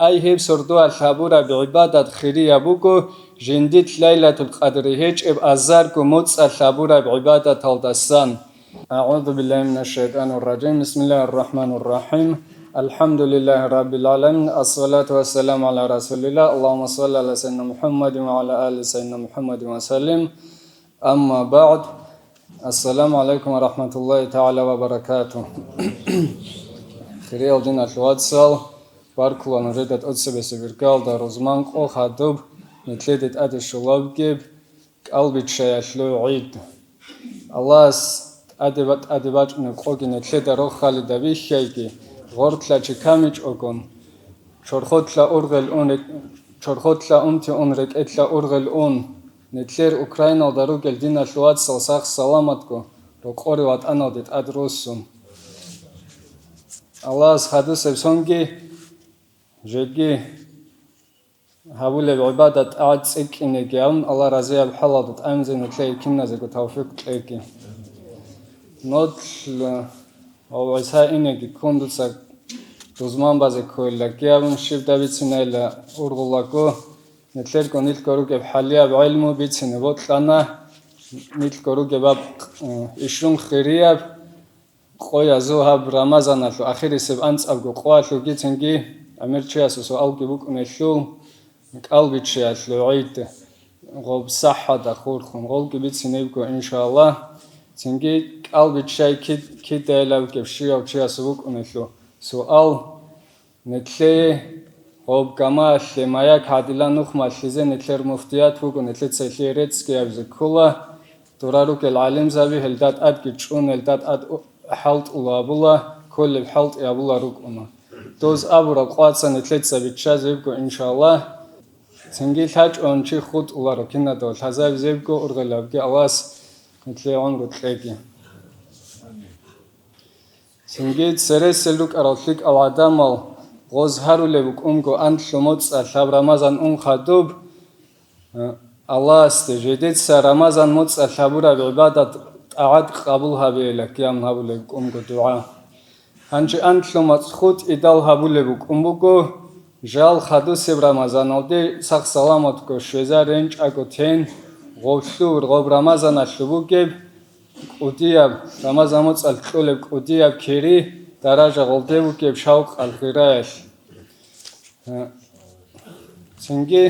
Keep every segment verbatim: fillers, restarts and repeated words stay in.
Ай, гьеб сордоялъ гьабураб гӀибадат хирияб буго жиндилъ Лайлатул Къадри гьечӀеб азарго моцӀалъ гьабураб гӀибадаталдасан. أعوذ بالله من الشيطان الرجيم. بسم الله الرحمن الرحيم. الحمد لله رب العالمين. الصلاة والسلام على رسول الله. اللهم صل على سيدنا محمد وعلى آل سيدنا محمد وسلم. أما بعد. السلام عليكم ورحمة الله تعالى وبركاته. Хириял диналъул вацал, баркула нужеда тӀоцебесеб иргаялда рузман къо хадуб, нилъеде тӀаде щолаб бугеб кӀалбиччаялъул гӀид. Аллагьас тӀаде ба-, тӀаде бачӀунеб къоги нилъеда рохалида бихьайги, гъорлъа чи камичӀогун, чорхолъа ургъел ун рек-, чорхолъа унти ун, рекӀелъа ургъел ун, нилъер Украиналда ругел диналъул вацал сах-саламатго рокъоре ватӀаналде тӀад руссун. Аллагьас хадусеб сонги, жеги гьабулеб гӀибадат тӀагӀат цӀикӀкӀинеги абун, Аллагь разияб хӀалалда тӀамизе нилъее киназего тавфикъ кьеги. Нолъ ва ГӀиса инеги ккун дуца рузман базе кколеллаги абун, щиб да бицинайилла ургъулаго, нилъерго нилъго ругеб хӀалияб гӀелму бицине бокьана, нилъго ругеб аб-, ишрун хирияб къоязул гьаб Рамазаналъул ахирисеб анцӀабго къоялъулги цинги гӀемер чиясул суалги букӀунелъул, кӀалбиччаялъул гӀид, гъоб сахӀада хурхун, гъолги бицинебго, иншааллагь. Цинги кӀалбиччай кид-, кидайилавгеб щивав чиясул букӀунелъул суал, нилъее гъоб гамаалъе маяк гӀадилан нух малъизе нилъер муфтият вуго, нилъеца гьелъие реццги гьабизе ккола. Дора ругел гӀалимзаби гьелда тӀадги чӀун, гьелда тӀад хӀалтӀула абула, кколеб хӀалтӀи абула рукӀуна. Доз абураб къваца нилъеца биччазебго, иншааллагь. Цинги лъачӀун чи хутӀуларо, кинадав лъазабизебго ургъелабги Аллагьас нилъее гӀумру кьеги. Цинги цересел рукӀарал лъикӀал гӀадамал гъоз гьарулеб букӀунго анлъу моцӀалъ гьаб Рамазан ун хадуб, Аллагьасде жедеца Рамазан моцӀалъ гьабураб гӀибадат тӀагӀат къабул гьабейилан кьиям гьабулеб букӀунго дугӀа. Гьанже анлъу моцӀ хутӀидал гьабулеб букӀун буго, жал хадусеб Рамазаналде сах-саламатго щвеза ренчӀаго тен, гъоблъур гъоб Рамазаналъуб бугеб кӀудияб, Рамазан моцӀалъ кьолеб кӀудияб кири даража гъолде бугеб шавкъал гъираялъ. Цинги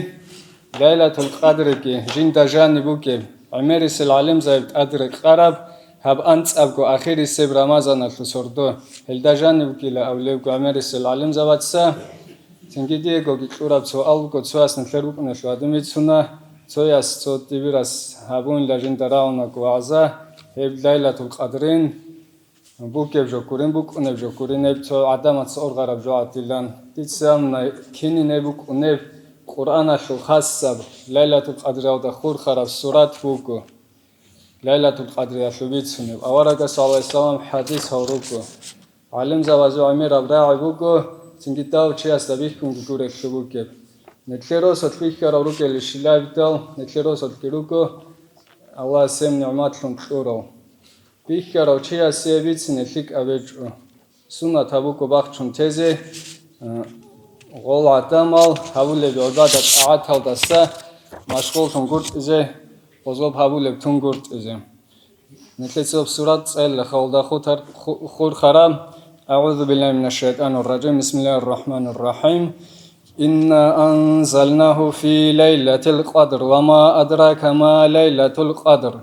Лайлатул Къадриги жинда жаниб бугеб, гӀемерисел гӀалимзаб тӀад рекъараб гьаб анцӀабго ахирисеб Рамазаналъул сордо, гьелда жаниб бугила абулебго гӀемерисел гӀалимзабаца. Цинги диего кьураб суал буго, цояс нилъер рукӀуналъул гьадин бицуна, цояс цо дибирас гьабунила жинда рагӀунаго вагӀза, гьеб Лайлатул Къадрин бугеб жо гурин, букӀунеб жо гурин, гьеб цо гӀадамаца ургъараб жо гӀадилан. Дица амма кинин гьеб букӀунеб Къуръаналъул хасаб Лайлатул Къадриялда хурхараб сурат буго. Лайлатул Къадриялъул бицунеб. Аварагас, гӀалайгьиссалам, хӀадис гьав руго. ГӀалимзабазул гӀемераб рагӀи буго, цинги дав чиясда бихьунги гурелъул бугеб. Нилъер росулъ бихьарав ругели щилабидал, нилъер росулъги руго Аллагьас гьеб нигӀматлъун кьурав. Бихьарав чиясе бицине лъикӀаб гьечӀо. Сунат гьабуго бахчун тезе, э, гъол гӀадамал гьабулеб гӀибадат-тӀагӀаталдаса машгъуллъун гуртӀизе, гъозоб гьабулеб тун гуртӀизе. Нилъеца сурат цӀелла халда хутар-, ху-, хурхараб. أعوذ بالله من الشيطان الرجيم. بسم الله الرحمن الرحيم. إنا أنزلناه في ليلة القدر. وما أدراك ما ليلة القدر.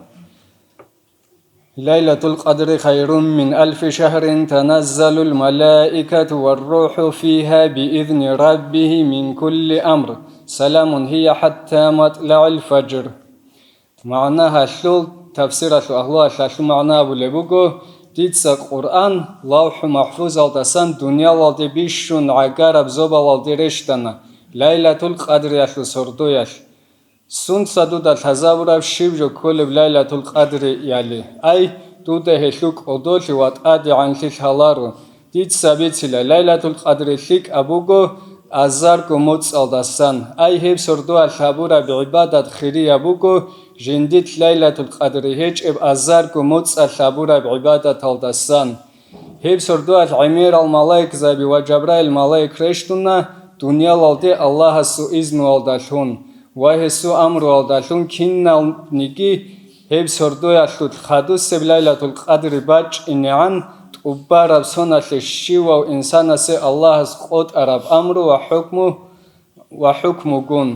ليلة القدر خير من ألف شهر. تنزل الملائكة والروح فيها بإذن ربهم من كل أمر. سلام هي حتى مطلع الفجر. МагӀна гьалъул, тафсиралъул агьлуялъ гьалъул магӀна абулеб буго: дица Къуръан ЛавхӀу МахӀфузалдасан дуниялалде бищун гӀагараб зобалалде рещтӀана, Лайлатул Къадриялъул сордоялъ. Сунца дуда лъазабураб щиб жо кколеб Лайлатул Къадрияли? Ай, дуда гьелъул кӀодолъи ва тӀадегӀанлъи лъаларо. Дица бицила, Лайлатул Къадри лъикӀаб буго азарго моцӀалдасан. Ай, гьеб сордоялъ гьабураб гӀибадат хирияб буго, жиндилъ Лайлатул Къадри гьечӀеб азарго моцӀалъ гьабураб гӀибадаталдасан. Гьеб сордоялъ гӀемерал малаикзаби ва Жабраил малаик рещтӀуна, дуниялалде Аллагьасул изнуялдалъун ва гьесул амруялдалъун киналниги гьеб сордоялъулъ хадусеб Лайлатул Къадри бачӀинегӀан тӀубараб соналъе щивав инсанасе Аллагьас къотӀараб амру ва хӀукму ва хӀукмугун.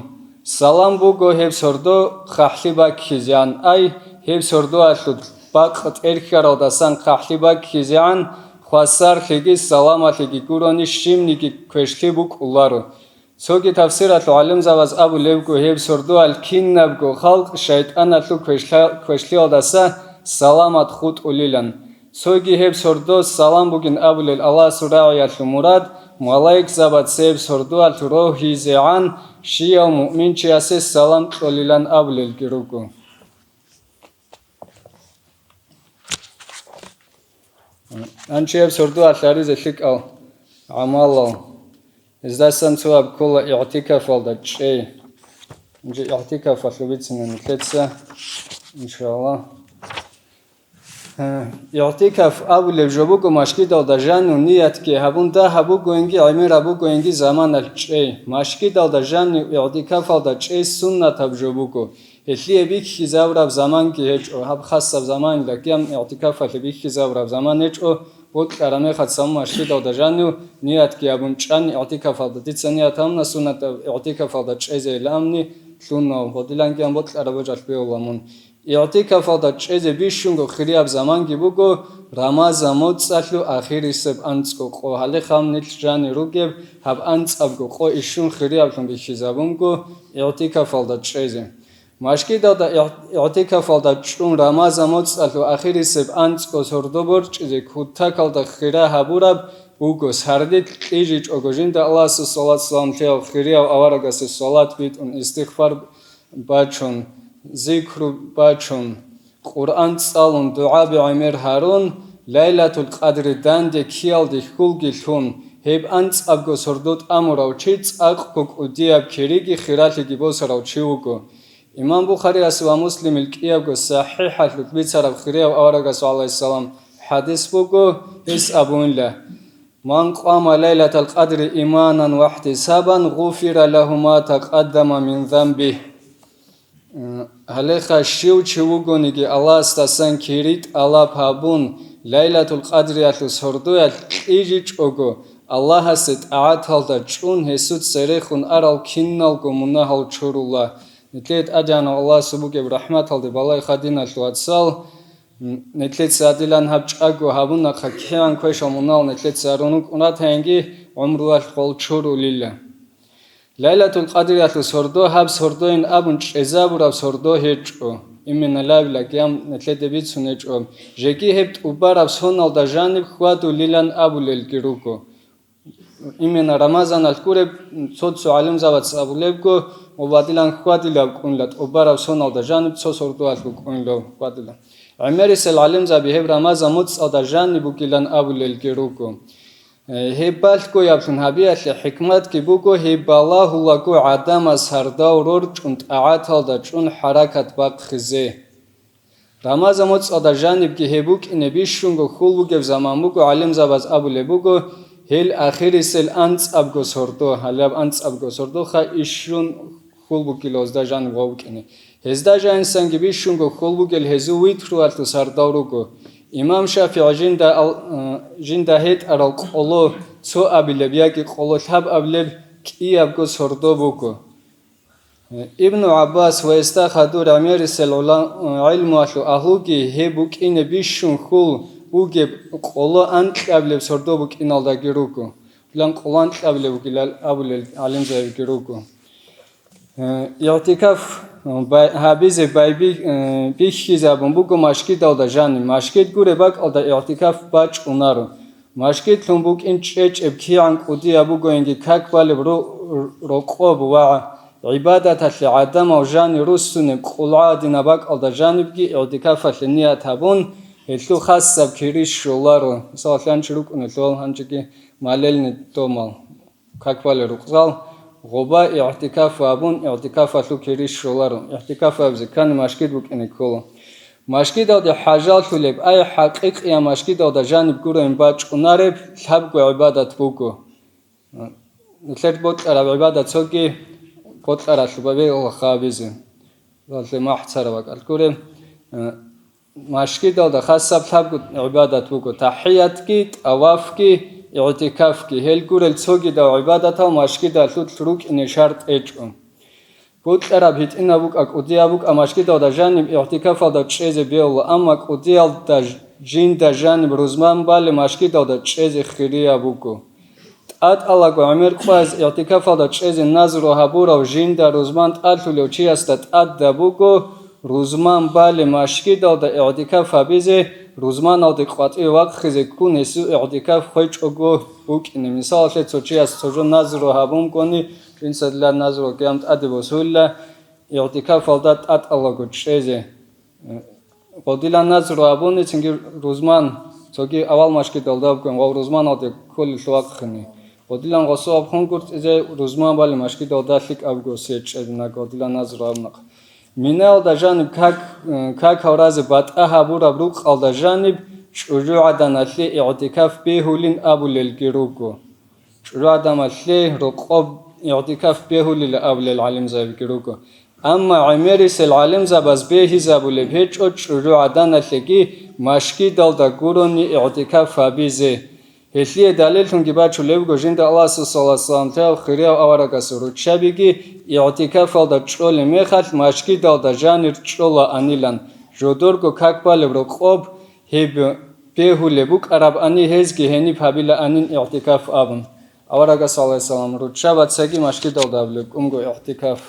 Салам буго гьеб сордо хъахӀлъи баккизегӀан, ай, гьеб сордоялъул бакъ тӀерхьаралдасан хъахӀлъи баккизегӀан, хвасарлъиги саламалъиги гурони щибниги квешлъи букӀуларо. Цоги тафсиралъул гӀалимзабаз абулебго, гьеб сордоял кинабго халкъ шайтӀаналъул квешла-, квешлъиялдаса саламат хутӀулилан. Цоги гьеб сордо салам бугин абулел Аллагьасул рагӀиялъул мурад, малаикзабаца гьеб сордоялъ рогьизегӀан щияв муъминчиясе салам кьолилан абулелги руго. Анчи гьеб сордоялъ гьаризе лъикӀал гӀамалал. Гьездасан цо гьаб ккола игӀтикафалда чӀей. Инже игӀтикафалъул бицина нилъеца, иншалла. Э, игӀтикаф абулеб жо буго машгидалда жанив ниятги гьабун дагьаб бугоинги гӀемераб бугоинги заманалъ чӀей. Машгидалда жанив игӀтикафалда чӀей суннатаб жо буго. Гьелъие бихьизабураб заманги гьечӀо, гьаб хасаб заманила кьям игӀтикафалъе бихьизабураб заман гьечӀо, бокьараб мехалъ цамун машгидалда жанив ниятги гьабун чӀани игӀтикафалда, дица ният гьабуна суннатаб игӀтикафалда чӀезейилан амни лъуна, гьодилан кьям бокьараб божалъ бегьула мун. ИгӀтикафалда чӀезе бищунго хирияб заманги буго, Рамазан моцӀалъул ахирисеб анцӀго къо, гьале хам нилъ жани ругеб гьаб анцӀабго къо ишшун хирияблъун бихьизабунго игӀтикафалда чӀезе. Машгидалда игӀ-, игӀтикафалда чӀун Рамазан моцӀалъул ахирисеб анцӀго сордо борчӀизе кутакалда хира гьабураб буго, сардилъ кьижичӀого жинда Аллагьасул салат-салам лъеяв хирияв аварагасул салат битӀун, истигъфар бачун, зикру бачун, Къуръан цӀалун, дугӀаби гӀемер гьарун, Лайлатул Къадри данде киялде хьулги лъун, гьеб анцӀабго сордо тӀамурав чи цӀакъго кӀудияб кириги хиралъиги босарав чи вуго. Имам Бухарияс ва Муслимил кӀиябго сахӀихӀалъулъ бицараб хирияв аварагас, гӀалайгьиссалам, хӀадис буго, гьес абунила: «Ман къама лайлатал къадри иманан ва ихтисабан, гъуфира лагьу ма такъаддама мин занбигь». Гьалеха щив чи вугониги Аллагьасдасан кири тӀалаб гьабун, Лайлатул Къадриялъул сордоялъ кьижичӀого, Аллагьасе тӀагӀаталда чӀун гьесул церехун арал киналго мунагьал чурула. Нилъее тӀадегӀанав Аллагьасул бугеб рахӀматалде балай хадиналъул вацал, нилъеца гьадилан гьаб чӀаго гьабунахъа кигӀан квешал мунагьал нилъеца гьарун рукӀун ратаянги гӀумруялъ хъвал чурулила. Лайлатул Къадриялъул сордо гьаб сордойин абун чӀезабураб сордо гьечӀо. Именно лавила кьям нилъеде бицун гьечӀо. Жеги гьеб тӀубараб соналда жаниб хьвадулилан абулелги руго. Именно Рамазаналъ гуреб, цо-цо гӀалимзабац абулебго, ва бадилан хьвадилаб кӀунила тӀубараб соналда жаниб цо сордоялъго кӀунила хьвадила. ГӀемерисел гӀалимзаби гьеб Рамазан муцӀалда жаниб бугилан абулелги руго. Э, гьеб балъгояблъун гьабиялъе хӀикматги буго, гьеб балагьулаго гӀадамаз гьардав рорчӀун тӀагӀаталда чӀун хӀаракат бахъизе. Рамазан муцӀалда жанибги гьеб букӀине бищунго хьул бугеб заман буго, гӀалимзабаз абулеб буго, гьел ахирисел анцӀабго сордо, гьалаб анцӀабго сордоха ишшун хьул букӀила гьезда жаниб ва букӀине. Гьезда жанисанги бищунго хьул бугел гьезул витруялъул сардал руго. Имам ШафигӀи жинда ал-, э, жинда гьетӀарал къоло цо абилеб яги къоло лъаб абилеб кӀиябго сордо буго. Ибну ГӀаббас ва гьесда хадур гӀемерисел гӀула-, гӀилмуялъул агьлуги гьеб букӀине бищун хьул бугеб къоло анкьабилеб сордо букӀиналдаги руго. Билан къоло анкьабилеб бугилан абулел гӀалимзабиги руго. Э, игӀтикаф, э, бай-, гьабизе байби-, э, бихьизабун буго машгидалда жаниб. Машгид гуреб бакӀалда игӀтикаф бачӀунаро. Машгидлъун букӀин чӀечӀеб кигӀан кӀудияб бугоинги как балеб ро-, рокъоб ва гӀибадаталъе гӀадамал жани руссунеб къулгӀадинаб бакӀалда жанибги игӀтикафалъе ният гьабун, гьелъул хасаб кири щоларо. Мисалалъе, гьанчи рукӀунелъул гьанчиги малелни томал, как балеб рукъзал, гъоба игӀтикаф гьабун, игӀтикафалъул кири щоларо. ИгӀтикаф гьабизе ккани машгид букӀине ккола. Машгидалде хӀажалъулеб, ай, хӀакъикъияб машгидалда жаниб гуроин бачӀунареб лъабго гӀибадат буго. нилъер бокьараб гӀибадат цоги бокьаралъуб бегьула хабизе. Ралъе махӀцараб бакӀалъ гуре, э, машгидалда хасаб лъабго гӀибадат буго: тахӀиятги, тӀавафги, игӀтикафги. Гьел гурел цогидал гӀибадатал машгидалъулъ рукӀине шартӀ гьечӀо. Бокьараб гьитӀинаб букӀа, кӀудияб букӀа машгидалда жаниб игӀтикафалда чӀезе бегьула, амма кӀудиялда ж-, жинда жаниб рузман балеб машгидалда чӀезе хирияб буго. ТӀатӀалаго гӀемер къваз игӀтикафалда чӀезе назру гьабурав жинда рузман тӀалъулев чиясда тӀадаб буго рузман балеб машгидалда игӀтикаф гьабизе, рузманалде къватӀиве вахъизе ккун гьесул игӀтикаф хвечӀого букӀине. Мисалалъе, цо чияс цо жо назру гьабунгони, жинца дила назру кьам тӀаде босуйла, игӀтикафалда тӀатӀалаго чӀезе. Гъодилан назру абуни, цинги рузман, цоги авал машгидалда абган ва рузманалде кколелъул вахъине. Гъодилан гъосу абхун гурцӀизе рузман бали машгидалда лъикӀ абго сечӀедина, гъодилан назру абнахъ. Минаялда жаниб как, э, какал разе батӀа гьабураб рукъалда жаниб чӀужугӀаданалъе игӀтикаф бегьулин абулелги руго. ЧӀужугӀаданалъе рокъоб игӀтикаф бегьулила абулел гӀалимзабиги руго. Амма гӀемерисел гӀалимзабаз бегьизабулеб гьечӀо чӀужугӀаданалъеги машгидалда гурони игӀтикаф гьабизе. Гьелъие далиллъунги бачулеб буго жинда Аллагьасул саллаллагьу гӀалайгьи ва саллам лъугьарав аварагасул руччабиги игӀтикафалда чӀолеб мехалъ машгидалда жанир чӀолаанилан, жодорго как балеб рокъоб гьеб бегьулеб букӀарабани гьезги гьениб гьабилаанин игӀтикаф абун. Аварагас, гӀалайгьиссалам, руччабацаги машгидалда гьабулеб кӀунго игӀтикаф.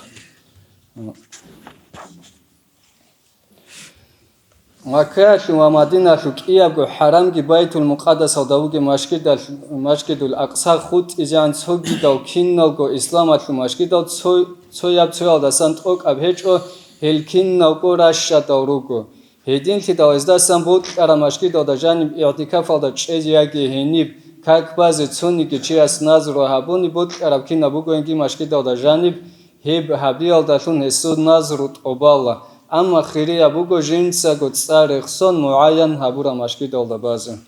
Маккаялъул ва Мадиналъул кӀиябго хӀарамги Байтул-Мукъадасалда вугеб машгидалъ-, Машгидул-Акъса хутӀизегӀан цогидал киналго исламалъул машгидал цо-, цояб-цоялдасан тӀокӀаб гьечӀо, гьел киналго ращадал руго. Гьединлъидал гьездасан бокьараб машгидалда жаниб игӀтикафалда чӀезе яги гьениб как базе цониги чияс назру гьабуни бокьараб кинаб бугоинги машгидалда жаниб, гьеб гьабиялдалъун гьесул назру тӀобала, амма хирияб буго жинцаго цӀар рехсон мугӀаян гьабураб машгидалда базе.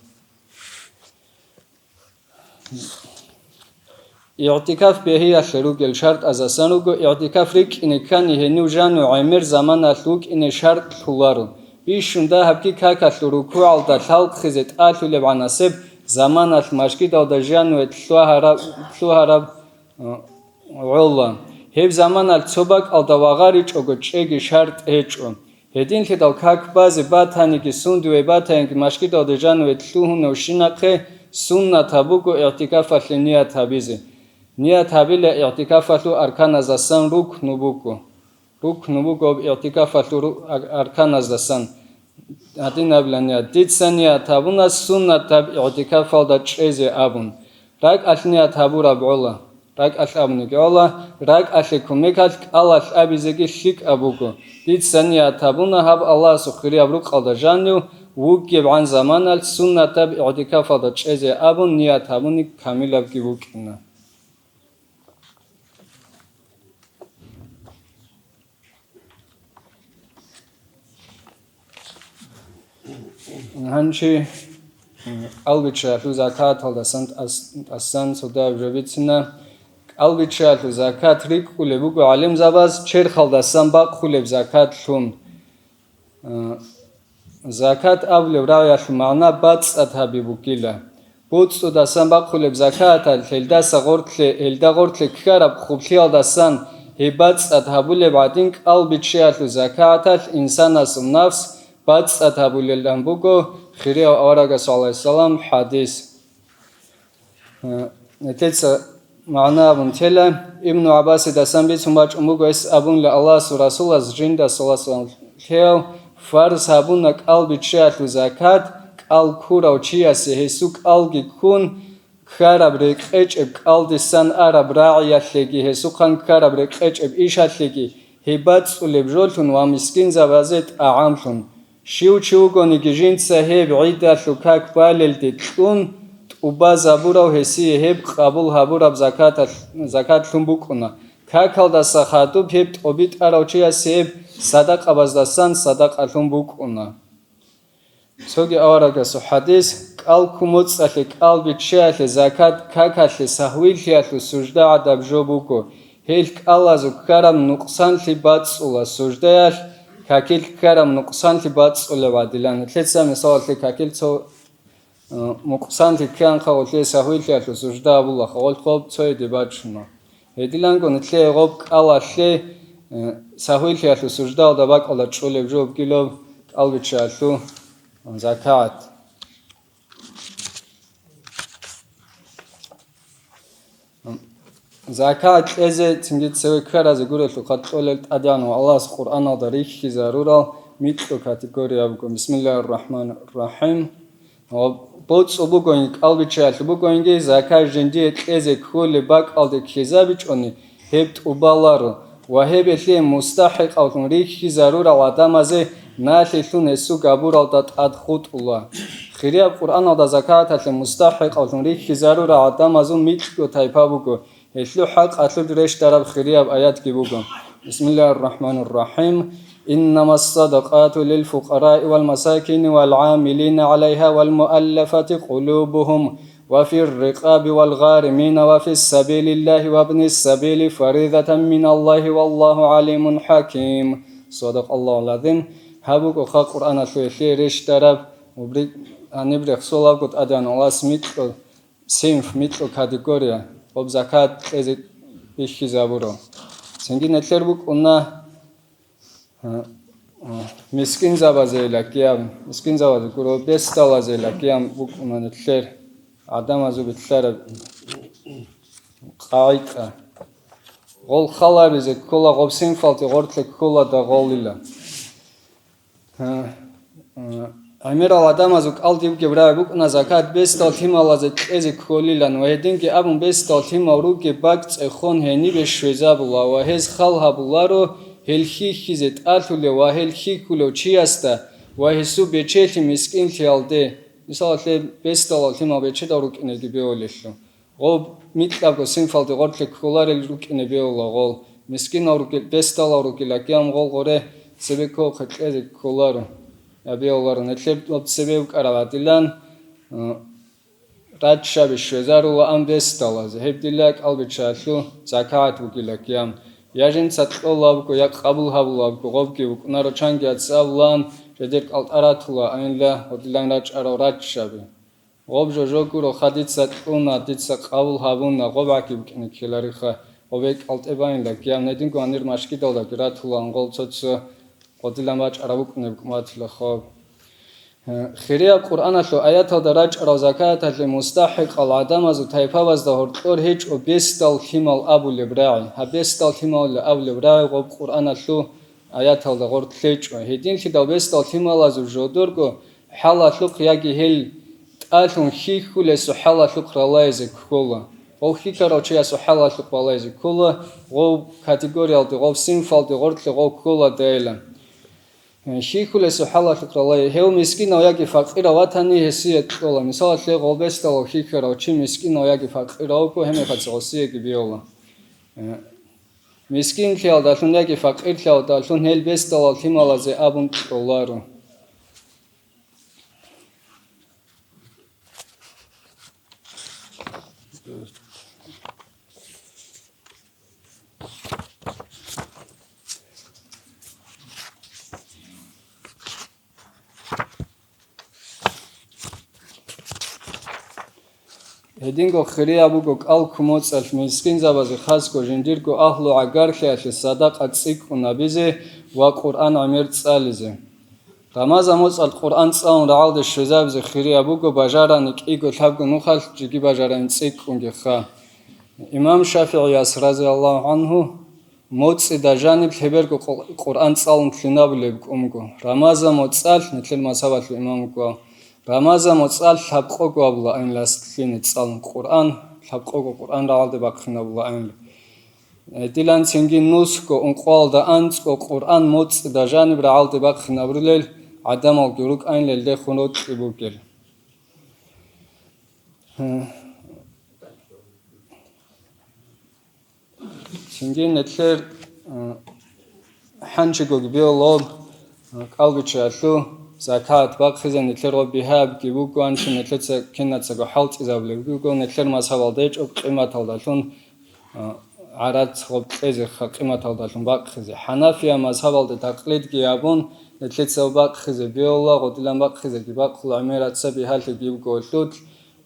ИгӀтикаф бегьиялъе ругел шартӀазасан руго, игӀтикаф рикӀкӀине ккани гьенив жану гӀемер заманалъ вукӀине шартӀ лъуларо. Бищун дагьабги какалъул рукугӀалда лъалхъизе тӀалъулеб гӀанасеб заманалъ машгидалда жануе лъугьараб, лъугьараб, э, гӀолла. Гьеб заманалъ цо бакӀалда вагъаричӀого чӀеги шартӀ гьечӀо. Гьединлъидал как базе батаниги, сундуве батаниги, машгидалде жаниве лъугьуневщинахъе суннатаб буго игӀтикафалъе ният гьабизе. Ният гьабила игӀтикафалъул арканаздасан рукну буго. Рукну буго игӀтикафалъул ру-, ар-, арканаздасан. Гьадин абила ният: «Дица ният гьабуна суннатаб игӀтикафалда чӀезе», — абун. РакӀалъ ният гьабураб гӀола. РакӀалъ абуниги гӀола, ракӀалъе кумекалъ кӀалалъ абизеги лъикӀаб буго. Дица ният гьабуна гьаб Аллагьасул хирияб рукъалда жанив вугебгӀан заманалъ суннатаб игӀтикафалда чӀезе абун ният гьабуни камилабги вукӀина. Гьанчи, м, кӀалбиччаялъул закаталдасан тӀас-, тӀасан цо дагьаб жо бицина. КӀалбиччаялъул закат рикӀкӀулеб буго гӀалимзабаз черхалдасан бахъулеб закатлъун. Э, закат абулеб рагӀиялъул магӀна бацӀцӀад гьаби бугила. БоцӀцӀудасан бахъулеб закаталъ гьелдаса гъортлъе, гьелда гъортлъе ккараб хъублъиялдасан гьеб бацӀцӀад гьабулеб гӀадин, кӀалбиччаялъул закаталъ инсанасул нафс бацӀцӀад гьабулелан буго хирияв аварагасул, гӀалайгьиссалам, хӀадис. Э, нилъеца магӀна абун тела, Ибну ГӀаббасидасан бицун бачӀун буго, гьес абунила, Аллагьасул Расулас жинда, саллаллагьу гӀалайгьи ва саллам, лъеяв фарз гьабуна кӀалбиччаялъул закат, кӀал ккурав чиясе гьесул кӀалги ккун, ккараб рекъечӀеб кӀалдисан араб рагӀиялъеги гьесухъан ккараб рекъечӀеб ишалъеги гьеб бацӀцӀулеб жолъун ва мискинзабазе тӀагӀамлъун. Щив чи вугониги жинца гьеб гӀидалъул как балелде кьун тӀубазабурав гьесие гьеб къабул гьабураб закаталъ-, закатлъун букӀуна. Какалдаса хадуб гьеб тӀобитӀарав чиясе гьеб садакъабаздасан садакъалъун букӀуна. Цоги аварагасул хадис: кӀал кумуцӀалъе, кӀал биччаялъе, закат какалъе, сагьвилъиялъул сужда гӀадаб жо буго. Гьел кӀалазул ккараб нукъсанлъи бацӀцӀула суждаялъ, какил ккараб нукъсанлъи бацӀцӀулеб гӀадилан. Лъица мисалалъе какил цо, э, нукъсанлъи кканха, гъолъие сагьвилъиялъул сужда абулаха, гъолъ гъоб цояде бачуна. Гьединлъидал нилъее гъоб кӀалалъе, э, сагьвилъиялъул суждаялда бакӀалда чӀолеб жо бугилан кӀал биччаялъул закат. Закат кьезе цинги цеве ккаразе гурелъул хъат кьолел ТӀадегӀанав Аллагьас Къуръаналда рихьизарурал микьго категория буго. Бисмиллагьир рахӀманир рахӀим. Ва боцӀцӀул бугони, кӀал биччаялъул бугониги, закат жиндие кьезе кколеб бакӀалде ккезабичӀони, гьеб тӀубаларо ва гьеб гьелъие мустахӀикъавлъун рихьизарурал гӀадамазе налъилъун гьесул габуралда тӀад хутӀула. Хирияб Къуръаналда закаталъе мустахӀикъавлъун рихьизарурал гӀадамазул микьго тайпа буго. Гьелъул хӀакъалъулъ рещтӀараб хирияб аятги буго. Бисмиллагьир рахӀманир рахӀим. Иннамас садакъату лил фукъараи вал масакини вал гӀамилина гӀалайгьа вал муаллафати къулубугьум ва фир рикъаби вал гъаримина ва фи сабилиллагьи ва бни сабили фаридатан миналлагьи валлагьу гӀалимун хӀаким. Садакъаллагьул гӀазим. Гьаб бугоха Къуръаналъул гьелъие рещтӀараб, убри-, гьаниб рехсолабго ТӀадегӀанав Аллагьас микьго синф, микьго категория, гъоб закат кьезе бихьизабурал. Цинги нилъер букӀуна, а, а, мискинзабазейила кьиям, мискинзабазе гуро, бесдалазейила кьиям букӀуна нилъер гӀадамазул битӀараб къагӀида. Гъол халаризе ккола, гъоб синфалде гъорлъе ккола дагъолила. Гьа, а, гӀемерал гӀадамазул кӀалдибги рагӀи букӀуна закат бесдал лъималазе кьезе кколилан ва гьединги абун бесдал лъимал ругеб бакӀ цӀехон гьенибе щвезабула ва гьез хал гьабуларо гьел хьихьизе тӀалъулев ва гьел хьихьулев чиясда ва гьесул бечелъи мискинлъиялде, мисалалъе, бесдалал лъимал бечедал рукӀинеги беолелъул. Гъоб микьабго синфалде гъорлъе кколарел рукӀине беула гъол. Мискинал ругел, бесдалал ругел, кьиям гъол гъоре цебе кколхъе кьезе кколаро, я беуларо. Нилъер гъоб цебе букӀараб гӀадилан, э, раччаби щвезарула ан бесдалазе. Гьеб дила кӀалбиччаялъул закагӀат бугила кьиям. Я жинца кьолабго, я къабул гьабулабго, гъобги букӀунаро чанги гьац абулан, жедер кӀалтӀа ратула анила гъодилан рачӀарал раччаби. Гъоб жо-жо гуроха, дица кьуна, дица къабул гьабуна, гъоб гӀаги букӀине ккелариха, гъобе кӀалтӀе байинда, кьиям гьединго гьанир машгидалдаги ратулаан гъол цо-цо гъодилан бачӀараб букӀунеб кӀуматила хоб. Хирияб Къуръаналъул аяталда рачӀарал закаталъе мустахӀикъал гӀадамазул тайпабазда гьоркьор гьечӀо бесдал лъимал абулеб рагӀи. Гьаб бесдал лъималилан абулеб рагӀи гъоб Къуръаналъул аяталда гъоркь лъечӀо. Гьединлъидал бесдал лъималазул жодорго хӀалалъухъ яги гьел тӀалъун хьихьулесул хӀалалъухъ ралаизе ккола. Гъов хьихьарав чиясул хӀалалъухъ балаизе ккола, гъов категориялде, гъов синфалде гъоркье гъов ккола дайилан. Хьихьулесул хӀалалъухъ ралай, гьев мискинав яги факъирав ватани, гьесие кьола. Мисалалъе, гъов бесдалав хьихьарав чи мискинав яги факъирав вуго, гьеб мехалъ гъосиеги беула. Мискинлъиялдалъун яги факъирлъиялдалъун гьел бесдалал лъималазе абун кьоларо. Гьединго хирияб буго кӀал кумоцӀалъ мискинзабазе, хасго жиндирго агьлу гӀагарлъиялъе садакъа цӀикӀкӀун гьабизе ва Къуръан гӀемер цӀализе. Рамазан моцӀалъ Къуръан цӀалун рагӀалде щвезабизе хирияб буго, бажарани кӀиго-лъабго нухалъ жеги бажарани цӀикӀкӀунгеха. Имам ШафигӀияс, разияллагьу гӀангьу, моцӀида жаниб лъеберго Къу-, Къуръан цӀалун лъинабулеб кӀумго, Рамазан моцӀалъ, нилъер мазгьабалъул имам вукӀа, Рамазан моцӀалъ лъабкъого абула айнилас лъине цӀалун Къуръан, лъабкъого Къуръан рагӀалде бахъинабула айнилан. Гьедилан цинги нусго, ункъоялда анцӀго Къуръан моцӀида жаниб рагӀалде бахъинабурилел гӀадамалги рукӀайнилелдехун рокьи бугел. Цинги нилъер, э, хӀанчи гогибиялъул, э, кӀалбиччаялъул Закат бахъизе нилъер гъоб бигьаябги буго, анчи нилъеца кинацаго хӀалтӀизабулебги буго, нилъер мазгьабалда гьечӀо къиматалдалъун, а, гӀарац гъоб кьезе ха-, къиматалдалъун бахъизе. ХӀанафия мазгьабалда такълидги гьабун, нилъеца бахъизе бегьула, гъодилан бахъизеги бахъула, гӀемераца бигьалъиги буго лъуд,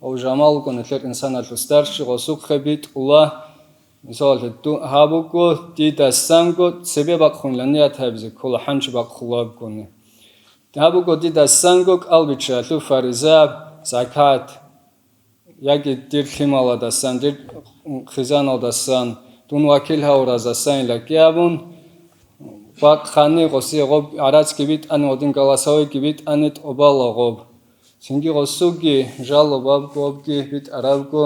ва жамалго нилъер инсаналъул старший гъосухъе битӀула. Мисалалъе, ду-, гьаб буго, дидасанго цебе бахъунила ният гьабизе ккола, хӀанчи бахъулебгони. Гьаб буго, дидасанго кӀалбиччаялъул фариза, закат, яги дир лъималадасан, дир хъизаналдасан, дун вакил гьавураздасанилаги абун, бахъани, гъосие гъоб гӀарацги битӀани, гъодин галасавайги битӀани, тӀубала гъоб. Цинги гъосуги, жалобаб гъобги битӀарабго,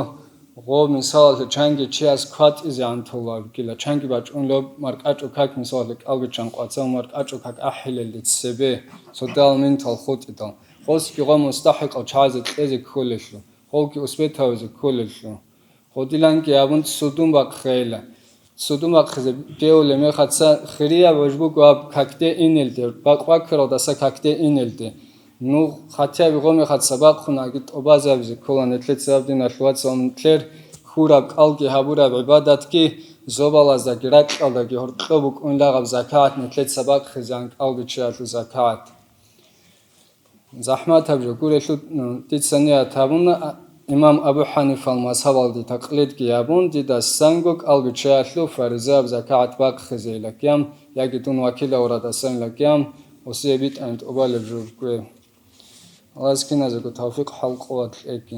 гъоб, мисалалъе, чанги чияс кватӀизе гӀантулабгила, чанги бачӀунлъуб маркӀачӀул как, мисалалъе, кӀалбиччан къвацав маркӀачӀул как ахӀилелде цебе, цодал минутал хутӀидал. Гъосги гъо мустахӀикъал чагӀазе кьезе кколелъул, гъовги усбетавизе кколелъул. Гъодиланги абун цудун бахъейила. Цудун бахъизе бегьулеб мехаца хирияб гӀуж буго гьаб какде инелде, бакъ-баккаралдаса какде инелде. Ну, хатяб гъо мехаца бахъунаги тӀубазабизе ккола нилъеца, гьаб диналъул вацал, нилъер хьураб кӀалги гьабураб гӀибадатги зобалаздаги ракьалдаги гьоркьоб букӀунила гьаб закагӀат нилъеца бахъизегӀан кӀалбиччаялъул закагӀат. ЗахӀматаб жо гурелъул, м, дица ният гьабуна, а, имам Абу ХӀанифал мазгьабалде такълидги гьабун, дидасанго кӀалбиччаялъул фаризаяб закагӀат бахъизейилакьям, яги дун вакил гьавурадасанилакьям, осие битӀани тӀубалеб жо ккве. Аллагьас киназего тавфикъ, хӀал, къуват кьеги.